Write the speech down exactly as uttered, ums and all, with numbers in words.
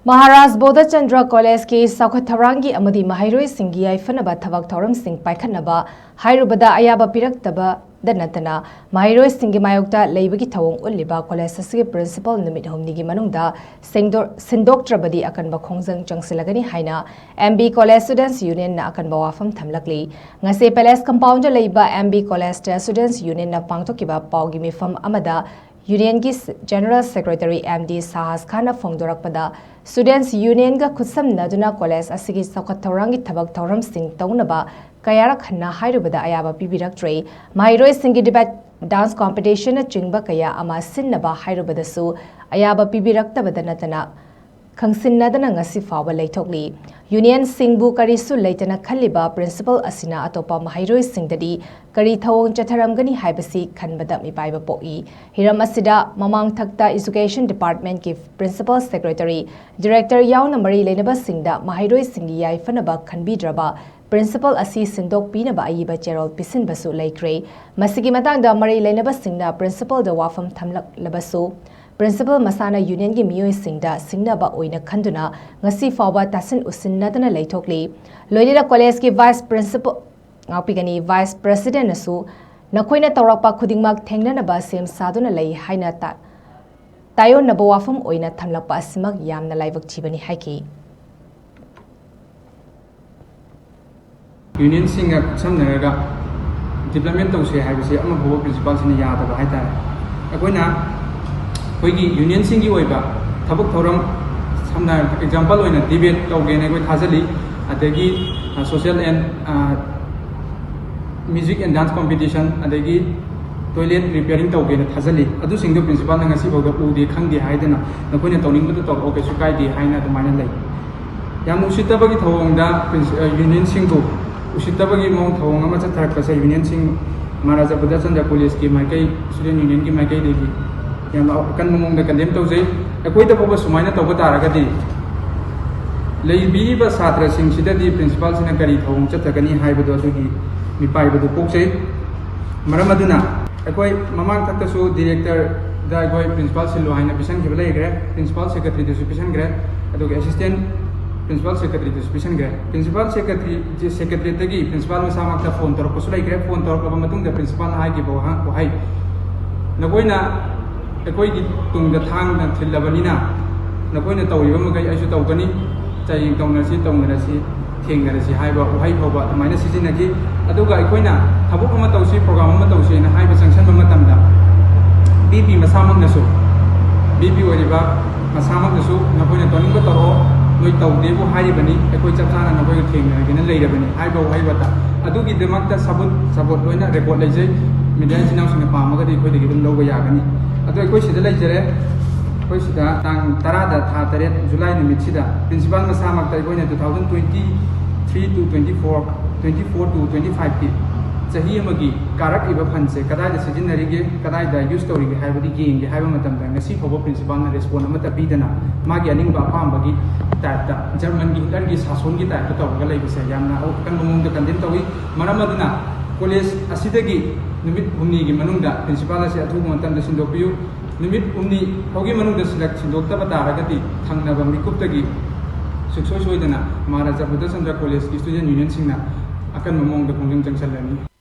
ꯃꯍꯥꯔꯥꯖ ꯕꯣꯙꯆꯟꯗ꯭ꯔ ꯀꯣꯂꯦꯖꯀꯤ ꯆꯥꯎꯈꯠ ꯊꯧꯔꯥꯡꯒꯤ ꯑꯃꯗꯤ ꯃꯍꯩꯔꯣꯏꯁꯤꯡꯒꯤ ꯌꯥꯏꯐꯅꯕ ꯊꯕꯛ ꯊꯧꯔꯝꯁꯤꯡ ꯄꯥꯏꯈꯠꯅꯕ ꯍꯥꯏꯔꯨꯕꯗ ꯑꯌꯥꯕ ꯄꯤꯔꯛꯇꯕꯗ ꯅꯠꯇꯅ, ꯃꯍꯩꯔꯣꯏꯁꯤꯡꯒꯤ ꯃꯥꯌꯣꯛꯇ ꯂꯩꯕꯒꯤ ꯊꯧꯑꯣꯡ ꯎꯠꯂꯤꯕ ꯀꯣꯂꯦꯖ ꯑꯁꯤꯒꯤ ꯄ꯭ꯔꯤꯟꯁꯤꯄꯜ ꯅꯨꯃꯤꯠ ꯍꯨꯝꯅꯤꯒꯤ ꯃꯅꯨꯡꯗ ꯁꯦꯡꯗꯣꯛ-, ꯁꯤꯟꯗꯣꯛꯇ꯭ꯔꯕꯗꯤ ꯑꯀꯟꯕ ꯈꯣꯡꯖꯪ ꯆꯪꯁꯤꯜꯂꯒꯅꯤ ꯍꯥꯏꯅ ꯑꯦꯝ ꯕꯤ ꯀꯣꯂꯦꯖ ꯁ꯭ꯇꯨꯗꯦꯟꯠꯁ ꯌꯨꯅꯤꯌꯟꯅ ꯑꯀꯟꯕ ꯋꯥꯐꯝ ꯊꯝꯂꯛꯂꯤ꯫ ꯉꯁꯤ ꯄꯦꯂꯦꯁ ꯀꯝꯄꯥꯎꯟꯗ ꯂꯩꯕ ꯑꯦꯝ ꯕꯤ ꯀꯣꯂꯦꯖꯇ ꯁ꯭ꯇꯨꯗꯦꯟꯠꯁ ꯌꯨꯅꯤꯌꯟꯅ ꯄꯥꯡꯊꯣꯛꯈꯤꯕ ꯄꯥꯎꯒꯤ ꯃꯤꯐꯝ ꯑꯃꯗ ꯌꯨꯅꯤꯌꯟꯒꯤ general secretary M D Sahas ꯈꯥꯟꯅ ꯐꯣꯡꯗꯣꯔꯛꯄꯗ, ꯁ꯭ꯇꯨꯗꯦꯟꯠꯁ ꯌꯨꯅꯤꯌꯟꯒ ꯈꯨꯠꯁꯝꯅꯗꯨꯅ ꯀꯣꯂꯦꯖ ꯑꯁꯤꯒꯤ ꯆꯥꯎꯈꯠ ꯊꯧꯔꯥꯡꯒꯤ ꯊꯕꯛ ꯊꯧꯔꯝꯁꯤꯡ ꯇꯧꯅꯕ ꯀꯌꯥꯔꯛ ꯍꯟꯅ ꯍꯥꯏꯔꯨꯕꯗ ꯑꯌꯥꯕ ꯄꯤꯕꯤꯔꯛꯇ꯭ꯔꯦ꯫ ꯃꯍꯩꯔꯣꯏꯁꯤꯡꯒꯤ ꯗꯤꯕꯦꯠ, ꯗꯥꯟꯁ ꯀꯣꯝꯄꯤꯇꯤꯁꯟꯅꯆꯤꯡꯕ ꯀꯌꯥ ꯑꯃ ꯁꯤꯟꯅꯕ ꯍꯥꯏꯔꯨꯕꯗꯁꯨ ꯑꯌꯥꯕ ꯄꯤꯕꯤꯔꯛꯇꯕꯗ ꯅꯠꯇꯅ ꯈꯪꯁꯤꯟꯅꯗꯅ ꯉꯁꯤ ꯐꯥꯎꯕ ꯂꯩꯊꯣꯛꯂꯤ꯫ ꯌꯨꯅꯤꯌꯟꯁꯤꯡꯕꯨ ꯀꯔꯤꯁꯨ ꯂꯩꯇꯅ ꯈꯜꯂꯤꯕ ꯄ꯭ꯔꯤꯟꯁꯤꯄꯜ ꯑꯁꯤꯅ ꯑꯇꯣꯞꯄ ꯃꯍꯩꯔꯣꯏꯁꯤꯡꯗꯗꯤ ꯀꯔꯤ ꯊꯧꯑꯣꯡ ꯆꯠꯊꯔꯝꯒꯅꯤ ꯍꯥꯏꯕꯁꯤ ꯈꯟꯕꯗ ꯃꯤꯄꯥꯏꯕ ꯄꯣꯛꯏ꯫ ꯍꯤꯔꯝ ꯑꯁꯤꯗ ꯃꯃꯥꯡ ꯊꯛꯇ ꯏꯖꯨꯀꯦꯁꯟ ꯗꯤꯄꯥꯔꯠꯃꯦꯟꯠꯀꯤ ꯄ꯭ꯔꯤꯟꯁꯤꯄꯜ ꯁꯦꯀ꯭ꯔꯦꯇꯔꯤ, ꯗꯤꯔꯦꯛꯇꯔ ꯌꯥꯎꯅ ꯃꯔꯤ ꯂꯩꯅꯕꯁꯤꯡꯗ ꯃꯍꯩꯔꯣꯏꯁꯤꯡꯒꯤ ꯌꯥꯏꯐꯅꯕ ꯈꯟꯕꯤꯗ꯭ꯔꯕ ꯄ꯭ꯔꯤꯟꯁꯤꯄꯜ ꯑꯁꯤ ꯁꯤꯟꯗꯣꯛꯄꯤꯅꯕ ꯑꯏꯕ ꯆꯦꯔꯣꯜ ꯄꯤꯁꯤꯟꯕꯁꯨ ꯂꯩꯈ꯭ꯔꯦ꯫ ꯃꯁꯤꯒꯤ ꯃꯇꯥꯡꯗ ꯃꯔꯤ ꯂꯩꯅꯕꯁꯤꯡꯅ ꯄ꯭ꯔꯤꯟꯁꯤꯄꯜꯗ ꯋꯥꯐꯝ ꯊꯝꯂꯛꯂꯕꯁꯨ, ꯄ꯭ꯔꯤꯟꯁꯤꯄꯜ ꯃꯁꯥꯅ ꯌꯨꯅꯤꯌꯟꯒꯤ ꯃꯤꯑꯣꯏꯁꯤꯡꯗ ꯁꯤꯡꯅꯕ ꯑꯣꯏꯅ ꯈꯟꯗꯨꯅ ꯉꯁꯤ ꯐꯥꯎꯕ ꯇꯥꯁꯤꯟ ꯎꯁꯤꯟꯅꯗꯅ ꯂꯩꯊꯣꯛꯂꯤ꯫ ꯂꯣꯏꯅꯅ ꯀꯣꯂꯦꯖꯀꯤ ꯚꯥꯏꯁ ꯄ꯭ꯔꯤꯟꯁꯤꯄꯜ, ꯉꯥꯛꯄꯤꯒꯅꯤ, ꯚꯥꯏꯁ ꯄ꯭ꯔꯦꯁꯤꯗꯦꯟꯠꯅꯁꯨ ꯅꯈꯣꯏꯅ ꯇꯧꯔꯛꯄ ꯈꯨꯗꯤꯡꯃꯛ ꯊꯦꯡꯅꯅꯕ ꯁꯦꯝ ꯁꯥꯗꯨꯅ ꯂꯩ ꯍꯥꯏꯅ ꯇꯥ-, ꯇꯥꯏꯑꯣꯟꯅꯕ ꯋꯥꯐꯝ ꯑꯣꯏꯅ ꯊꯝꯂꯛꯄ ꯑꯁꯤꯃꯛ ꯌꯥꯝꯅ ꯂꯥꯏꯕꯛ ꯊꯤꯕꯅꯤ ꯍꯥꯏꯈꯤ꯫ ꯌꯨꯅꯤꯌꯟꯁꯤꯡꯒ ꯈꯨꯠꯁꯝꯅꯔꯒ ꯗꯤꯕ꯭ꯂꯞꯃꯦꯟ ꯇꯧꯁꯦ ꯍꯥꯏꯕꯁꯤ ꯑꯃ ꯐꯥꯎꯕ ꯄ꯭ꯔꯤꯟꯁꯤꯄꯥꯜꯁꯤꯅ ꯌꯥꯗꯕ ꯍꯥꯏꯇꯥꯔꯦ꯫ ꯑꯩꯈꯣꯏꯅ ꯑꯩꯈꯣꯏꯒꯤ ꯌꯨꯅꯤꯌꯟꯁꯤꯡꯒꯤ ꯑꯣꯏꯕ ꯊꯕꯛ ꯊꯧꯔꯝ, ꯁꯝꯅ ꯑꯦꯛꯖꯥꯝꯄꯜ ꯑꯣꯏꯅ ꯗꯤꯕꯦꯠ ꯇꯧꯒꯦꯅ ꯑꯩꯈꯣꯏ ꯊꯥꯖꯜꯂꯤ, ꯑꯗꯒꯤ social and music and dance competition, ꯑꯗꯒꯤ toilet repairing ꯇꯧꯒꯦꯅ ꯊꯥꯖꯜꯂꯤ꯫ ꯑꯗꯨꯁꯤꯡꯗꯣ ꯄ꯭ꯔꯤꯟꯁꯤꯄꯥꯜꯅ ꯉꯁꯤꯐꯥꯎꯗ ꯎꯗꯦ, ꯈꯪꯗꯦ ꯍꯥꯏꯗꯅ ꯅꯈꯣꯏꯅ ꯇꯧꯅꯤꯡꯕꯗꯣ ꯇꯧꯔꯛꯑꯣ, ꯀꯩꯁꯨ ꯀꯥꯏꯗꯦ ꯍꯥꯏꯅ ꯑꯗꯨꯃꯥꯏꯅ ꯂꯩ꯫ ꯌꯥꯝꯅ ꯎꯁꯤꯠꯇꯕꯒꯤ ꯊꯧꯑꯣꯡꯗ ꯄ꯭ꯔꯤꯟꯁ-, ꯑ, ꯌꯨꯅꯤꯌꯟꯁꯤꯡꯕꯨ ꯎꯁꯤꯠꯇꯕꯒꯤ ꯃꯑꯣꯡ ꯊꯧꯑꯣꯡ ꯑꯃ ꯆꯠꯊꯔꯛꯄꯁꯦ ꯌꯨꯅꯤꯌꯟꯁꯤꯡ ꯃꯍꯥꯔꯥꯖꯥ ꯕꯨꯙꯆꯟꯗ꯭ꯔ ꯀꯣꯂꯦꯖꯀꯤ ꯃꯥꯏꯀꯩ, ꯁ꯭ꯇꯨꯗꯦꯟꯠ ꯌꯨꯅꯤꯌꯟꯒꯤ ꯃꯥꯏꯀꯩꯗꯒꯤ ꯌꯥꯝꯅ ꯑꯀꯟꯕ ꯃꯑꯣꯡꯗ ꯀꯟꯗꯦꯝ ꯇꯧꯖꯩ꯫ ꯑꯩꯈꯣꯏꯗ ꯐꯥꯎꯕ ꯁꯨꯃꯥꯏꯅ ꯇꯧꯕ ꯇꯥꯔꯒꯗꯤ ꯂꯩꯕꯤꯔꯤꯕ ꯁꯥꯇ꯭ꯔꯁꯤꯡꯁꯤꯗꯗꯤ ꯄ꯭ꯔꯤꯟꯁꯤꯄꯥꯜꯁꯤꯅ ꯀꯔꯤ ꯊꯧꯑꯣꯡ ꯆꯠꯊꯒꯅꯤ ꯍꯥꯏꯕꯗꯣ ꯑꯗꯨꯒꯤ ꯃꯤꯄꯥꯏꯕꯗꯨ ꯄꯣꯛꯆꯩ꯫ ꯃꯔꯝ ꯑꯗꯨꯅ ꯑꯩꯈꯣꯏ ꯃꯃꯥꯡ ꯊꯛꯇꯁꯨ ꯗꯤꯔꯦꯛꯇꯔ ꯗ ꯑꯩꯈꯣꯏ principal ꯁꯤꯜꯂꯨ ꯍꯥꯏꯅ ꯄꯤꯁꯟꯈꯤꯕ ꯂꯩꯈ꯭ꯔꯦ, principal secretaryꯗꯁꯨ ꯄꯤꯁꯟꯈ꯭ꯔꯦ, ꯑꯗꯨꯒ assistant principal secretaryꯗꯁꯨ ꯄꯤꯁꯟꯈ꯭ꯔꯦ꯫ Principal secretary, secretariatꯇꯒꯤ principal ꯃꯁꯥꯃꯛꯇ phone ꯇꯧꯔꯛꯄꯁꯨ ꯂꯩꯈ꯭ꯔꯦ꯫ Phone ꯇꯧꯔꯛꯂꯕ ꯃꯇꯨꯡꯗ principalꯅ ꯍꯥꯏꯈꯤꯕ ꯋꯥꯍꯪ, ꯋꯥꯍꯩ, "ꯅꯈꯣꯏꯅ ꯑꯩꯈꯣꯏꯒꯤ ꯇꯨꯡꯗ ꯊꯥꯡꯅ ꯊꯤꯜꯂꯕꯅꯤꯅ, ꯅꯈꯣꯏꯅ ꯇꯧꯔꯤꯕ ꯃꯈꯩ ꯑꯩꯁꯨ ꯇꯧꯒꯅꯤ, ꯆꯌꯦꯡ ꯇꯧꯅꯔꯁꯤ, ꯇꯧꯅꯔꯁꯤ, ꯊꯦꯡꯅꯔꯁꯤ" ꯍꯥꯏꯕ ꯋꯥꯍꯩ ꯐꯥꯎꯕ ꯑꯗꯨꯃꯥꯏꯅ ꯁꯤꯖꯤꯟꯅꯈꯤ꯫ ꯑꯗꯨꯒ ꯑꯩꯈꯣꯏꯅ ꯊꯕꯛ ꯑꯃ ꯇꯧꯁꯤ, program ꯑꯃ ꯇꯧꯁꯤꯅ ꯍꯥꯏꯕ ꯆꯪꯁꯟꯕ ꯃꯇꯝꯗ VP ꯃꯁꯥꯃꯛꯅꯁꯨ, VP ꯑꯣꯏꯔꯤꯕ ꯃꯁꯥꯃꯛꯅꯁꯨ "ꯅꯈꯣꯏꯅ ꯇꯧꯅꯤꯡꯕ ꯇꯧꯔꯛꯑꯣ, ꯅꯣꯏ ꯇꯧꯗꯦꯕꯨ ꯍꯥꯏꯔꯤꯕꯅꯤ, ꯑꯩꯈꯣꯏ ꯆꯞ ꯆꯥꯅ ꯅꯈꯣꯏꯒ ꯊꯦꯡꯅꯔꯒꯦꯅ ꯂꯩꯔꯕꯅꯤ" ꯍꯥꯏꯕ ꯋꯥꯍꯩ ꯋꯥꯇꯥ꯫ ꯑꯗꯨꯒꯤꯗꯃꯛꯇ ꯁꯕꯨꯠ ꯁꯕꯨꯠ ꯂꯣꯏꯅ record ꯂꯩꯖꯩ꯫ Media ꯏꯆꯤꯟ ꯏꯅꯥꯎꯁꯤꯡꯅ ꯄꯥꯝꯃꯒꯗꯤ ꯑꯩꯈꯣꯏꯗꯒꯤ ꯑꯗꯨꯝ ꯂꯧꯕ ꯌꯥꯒꯅꯤ꯫ ꯑꯗꯣ ꯑꯩꯈꯣꯏ ꯁꯤꯗ ꯂꯩꯖꯔꯦ꯫ ꯑꯩꯈꯣꯏ ꯁꯤꯗ ꯇꯥꯡ ꯇꯔꯥꯗ, ꯊꯥ ꯇꯔꯦꯠ, July ꯅꯨꯃꯤꯠꯁꯤꯗ principal ꯃꯁꯥꯃꯛꯇ ꯑꯩꯈꯣꯏꯅ two thousand twenty three to twenty four, twenty four to twenty fiveꯀꯤ ꯆꯍꯤ ꯑꯃꯒꯤ ꯀꯥꯔꯛꯂꯤꯕ fundꯁꯦ ꯀꯗꯥꯏꯗ ꯁꯤꯖꯤꯟꯅꯔꯤꯒꯦ, ꯀꯗꯥꯏꯗ use ꯇꯧꯔꯤꯒꯦ ꯍꯥꯏꯕꯗꯨ ꯌꯦꯡꯒꯦ ꯍꯥꯏꯕ ꯃꯇꯝꯗ ꯉꯁꯤ ꯐꯥꯎꯕ principalꯅ respond ꯑꯃꯠꯇ ꯄꯤꯗꯅ ꯃꯥꯒꯤ ꯑꯅꯤꯡꯕ ꯑꯄꯥꯝꯕꯒꯤ typeꯇ, Germanꯒꯤ Hitlerꯒꯤ ꯁꯥꯁꯣꯟꯒꯤ typeꯇ ꯇꯧꯔꯒ ꯂꯩꯕꯁꯦ ꯌꯥꯝꯅ ꯑꯀꯟꯕ ꯃꯑꯣꯡꯗ condemn ꯇꯧꯏ꯫ ꯃꯔꯝ ꯑꯗꯨꯅ college ꯑꯁꯤꯗꯒꯤ ꯅꯨꯃꯤꯠ ꯍꯨꯝꯅꯤꯒꯤ ꯃꯅꯨꯡꯗ principal ꯑꯁꯤ ꯑꯊꯨꯕ ꯃꯇꯝꯗ ꯁꯤꯟꯗꯣꯛꯄꯤꯌꯨ꯫ ꯅꯨꯃꯤꯠ ꯍꯨꯝꯅꯤ ꯐꯥꯎꯒꯤ ꯃꯅꯨꯡꯗ ꯁꯤꯜꯂꯛ-, ꯁꯤꯟꯗꯣꯛꯇꯕ ꯇꯥꯔꯒꯗꯤ ꯊꯪꯅꯕ ꯃꯤꯀꯨꯞꯇꯒꯤ ꯁꯨꯡꯁꯣꯏ ꯁꯣꯏꯗꯅ ꯃꯍꯥꯔꯥꯖꯥ ꯕꯨꯙꯆꯟꯗ꯭ꯔ Collegeꯀꯤ student unionꯁꯤꯡꯅ ꯑꯀꯟꯕ ꯃꯑꯣꯡꯗ ꯈꯣꯡꯖꯪ ꯆꯪꯁꯤꯜꯂꯅꯤ꯫